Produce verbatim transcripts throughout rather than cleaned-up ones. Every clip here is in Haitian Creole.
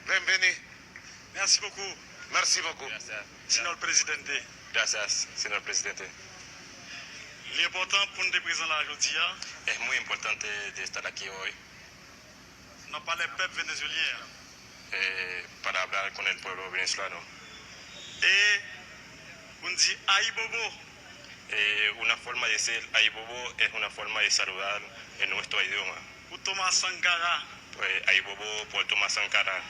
Bienvenido. Merci beaucoup. Merci beaucoup. Gracias. Señor Presidente. Gracias, señor presidente. Li enpòtan pou n te prezan la jodi a. Es muy importante de estar aquí hoy. Nan palè pèp venezuelyen an. Eh, para hablar con el pueblo venezolano. E pou n di ayibobo. Eh, una forma de decir ayibobo es una forma de saludar en nuestro idioma. Pou Thomas Sankara. Pues, ayibobo por Thomas Sankara.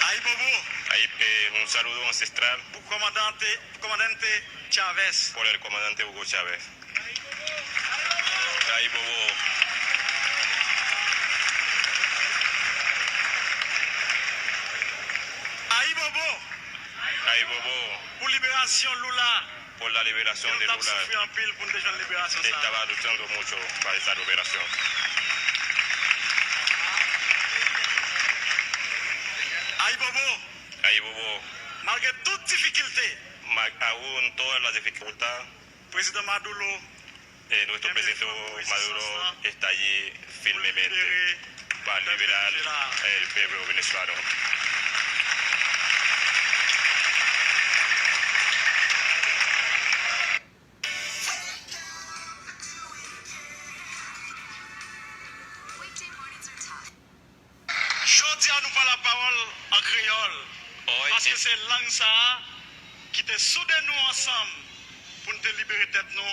Ayibobo. Ahí, eh, un saludo ancestral. Pou komandante, pou komandante Chavez. Por el comandante Hugo Chávez. Ayibobo. Ayibobo. Ayibobo. Pou liberasyon Lula. Por la liberación de Lula. Nou t ap soufri anpil pou n te jwenn liberasyon sa a. Estaba luchando mucho para esa liberación. Ayibobo. Ayibobo. Malgre tout difikilte. Ma-, aún toda la dificultad. Prezidan Maduro. Eh, nuestro presidente Maduro está allí firmemente para liberar el pueblo venezolano. Jodi a, nou pran lapawòl an kreyòl, paske se lang sa a ki te soude nou ansanm pou n te libere tèt nou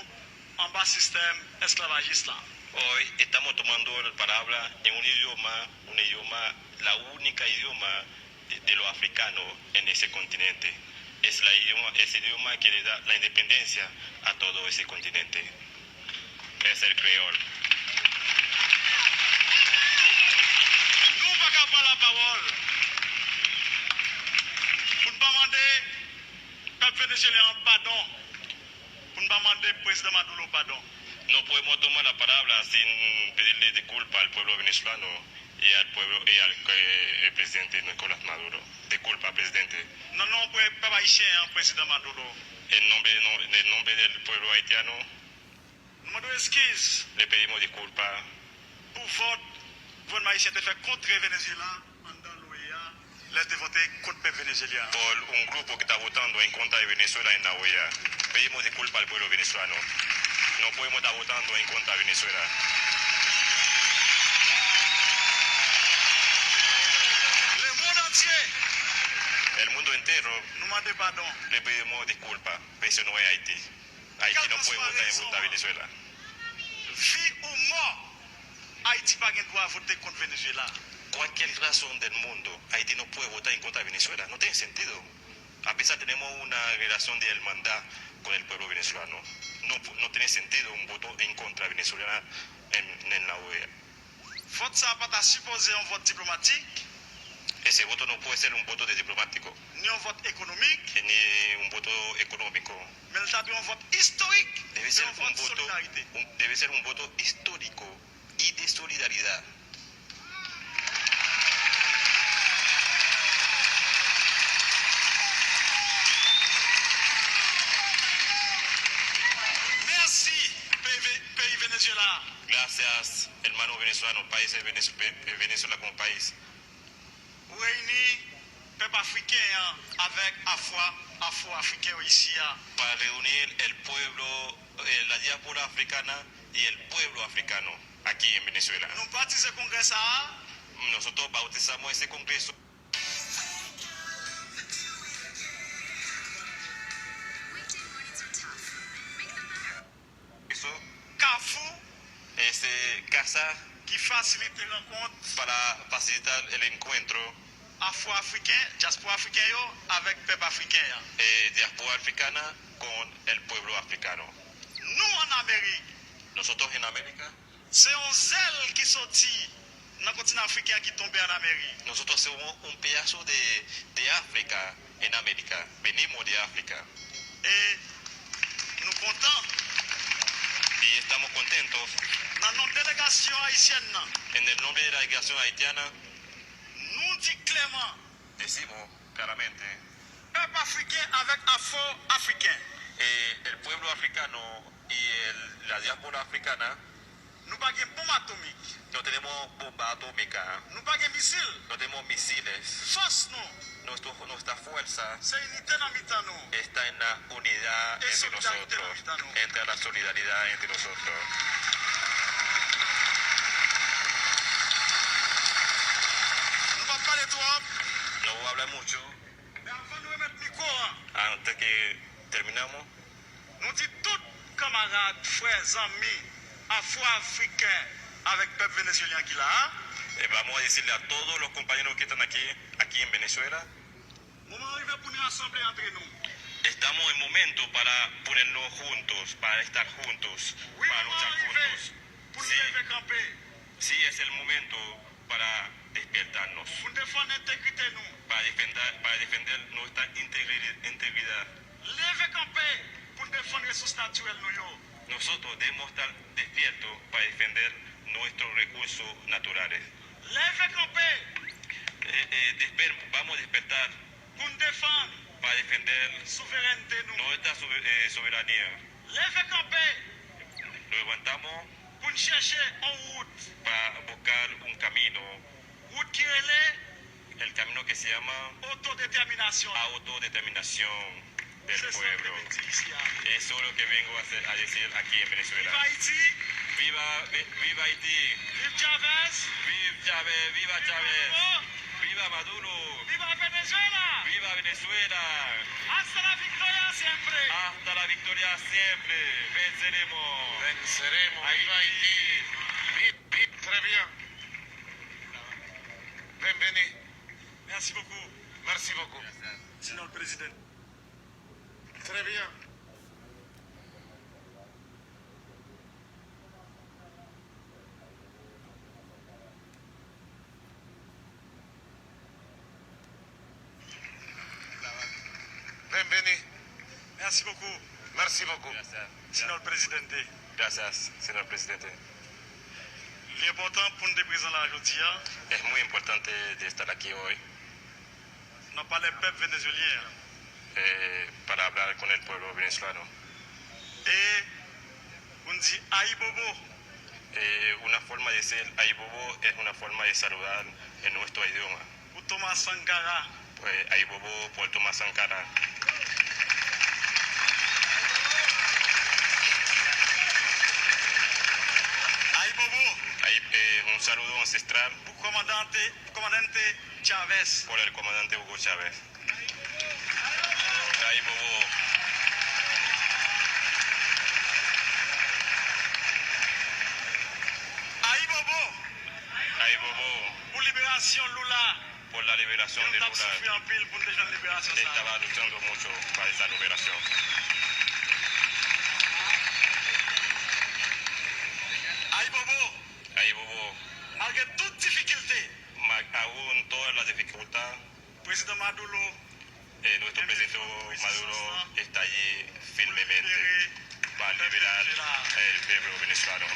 anba sistèm esklavajis la. Hoy estamos tomando la palabra en un idioma, un idioma, la única idioma de, de los africanos en ese continente. Es la idioma, es el idioma que le da la independencia a todo ese continente. Es el creol. Nou pa ka pran lapawòl pou n pa mande pèp venezuelyen an padon, pou n pa mande prezidan Maduro padon. No podemos tomar la palabra sin pedirle disculpa al pueblo venezolano y al pueblo y al eh, presidente Nicolás Maduro. Disculpa, presidente. Nan non pèp ayisyen an, prezidan Maduro. En nombre, no, en nombre del pueblo haitiano. Nou mande w eskiz. Le pedimos disculpa. Pou vòt gouvènman ayisyen te fè kont Venezuela anndan l'OEA, lè l te vote kont pèp venezuelyen an. Por un grupo que está votando en contra de Venezuela en la OEA. Pedimos disculpa al pueblo venezolano. No podemos estar votando en contra de Venezuela. Le monde entier. El mundo entero. Nou mande padon. Le pedimos disculpa. Pero eso no es Haití. Haití no puede votar en contra de Venezuela. Vi ou mò, Ayiti pa gen dwa vote kont Venezuela. Cualquier razón del mundo, Haití no puede votar en contra de Venezuela. No tiene sentido. A pesar tenemos una relación de hermandad con el pueblo venezolano, no, no tiene sentido un voto en contra de Venezuela en, en la OEA. Vòt sa a pa ta sipoze yon vòt diplomatik. Ese voto no puede ser un voto de diplomático. Ni yon vòt ekonomik. Ni un voto económico. Men l ta dwe yon vòt istorik. Debe ser un voto, un, debe ser un voto histórico y de solidaridad. Mèsi, peyi Ve-, peyi Venezuela. Gracias, hermano venezolano, país de Venez-, Ve-, Venezuela como país. Ou reyini pèp afriken an avèk afwa, afwo-afriken yo isi a. Para reunir el pueblo, eh, la diáspora africana y el pueblo africano aquí en Venezuela. Nou batize kongrè sa a. Nosotros bautizamos ese congreso. Eso. Kafou. Ese casa. Ki fasilite rankont. Para facilitar el encuentro. Afwo-afriken, dyaspora afriken yo avèk pèp afriken an. Eh, diáspora africana con el pueblo africano. Nou ann Amerik. Nosotros en América. Se yon zèl ki soti nan kontinan afriken an ki tonbe ann Amerik. Nosotros somos un pedazo de, de África en América. Venimos de África. E nou kontan. Y estamos contentos. Nan non delegasyon ayisyèn nan. En el nombre de la delegación haitiana. Nou di klèman. Decimos claramente. Pèp afriken avèk afwo-afriken. Eh, el pueblo africano y el, la diáspora africana. Nou pa gen bonm atomik. No tenemos bomba atómica. Nou pa gen misil. No tenemos misiles. Fòs nou. Nuestro, nuestra fuerza. Se inite nan mitan nou. Está en la unidad entre nosotros. E solidarite nan mitan nou. Entre la solidaridad entre nosotros. Nou p ap pale twòp. No voy a hablar mucho. Men avan nou remèt mikwo a. Antes que terminamos. Nou di tout kanmarad, frè, zanmi afwo-afriken avèk pèp venezuelyen ki la a. Eh, vamos a decirle a todos los compañeros que están aquí, aquí en Venezuela. Moman an rive pou n rasanble antre nou. Estamos en momento para ponernos juntos, para estar juntos, para luchar juntos. Wi, moman an rive pou n leve kanpe. Sí, es el momento para despertarnos. Pou n defann entegrite nou. Para defender, para defender nuestra integri-, integridad. Leve kanpe pou n defann resous natirèl nou yo. Nosotros debemos estar despiertos para defender nuestros recursos naturales. Leve kanpe. Eh, eh, desper-, vamos a despertar. Pou n defann. Para defender. Souverènte nou. Nuestra sobe-, eh, soberanía. Leve kanpe. Nos levantamos. Pou n chèche yon wout. Para buscar un camino. Wout ki rele. El camino que se llama. Otodetèminasyon. Autodeterminación del pueblo. Eso es lo que vengo a hacer, a decir aquí en Venezuela. Viva Haití. Viva, vi-, viva Haití. Viv Chavez. Viv Chavez, viva Chavez. Viva Maduro. Viva Venezuela. Viva Venezuela. Hasta la victoria siempre. Hasta la victoria siempre. Venceremos. Venceremos. Viva Haití. Viva. Très bien. Bienvenue. Merci beaucoup. Merci beaucoup. Señor presidente. Très bien. Bienvenue. Merci beaucoup. Merci beaucoup. Señor presidente. Gracias, señor presidente. Li enpòtan pou n te prezan la jodi a. Es muy importante de estar aquí hoy. Nan palè pèp venezuelyen an. Eh, para hablar con el pueblo venezolano. E pou n di ayibobo. Eh, una forma de decir ayibobo es una forma de saludar en nuestro idioma. Pou Thomas Sankara. Pues, ayibobo por Thomas Sankara. Ayibobo. Ayi-, eh, un saludo ancestral. Pou komandante, pou komandante Chavez. Por el comandante Hugo Chávez. Ayibobo. Ayibobo. Ayibobo. Pou liberasyon Lula. Por la liberación de Lula. Yo t ap soufri anpil pou n te jwenn liberasyon sa a. Estaba luchando mucho para esa liberación. Ayibobo. Ayibobo. Malgre tout difikilte. Ma-, aún toda la dificultad. Prezidan Maduro. Eh, nuestro presidente Maduro está allí firmemente para liberar el pueblo venezolano.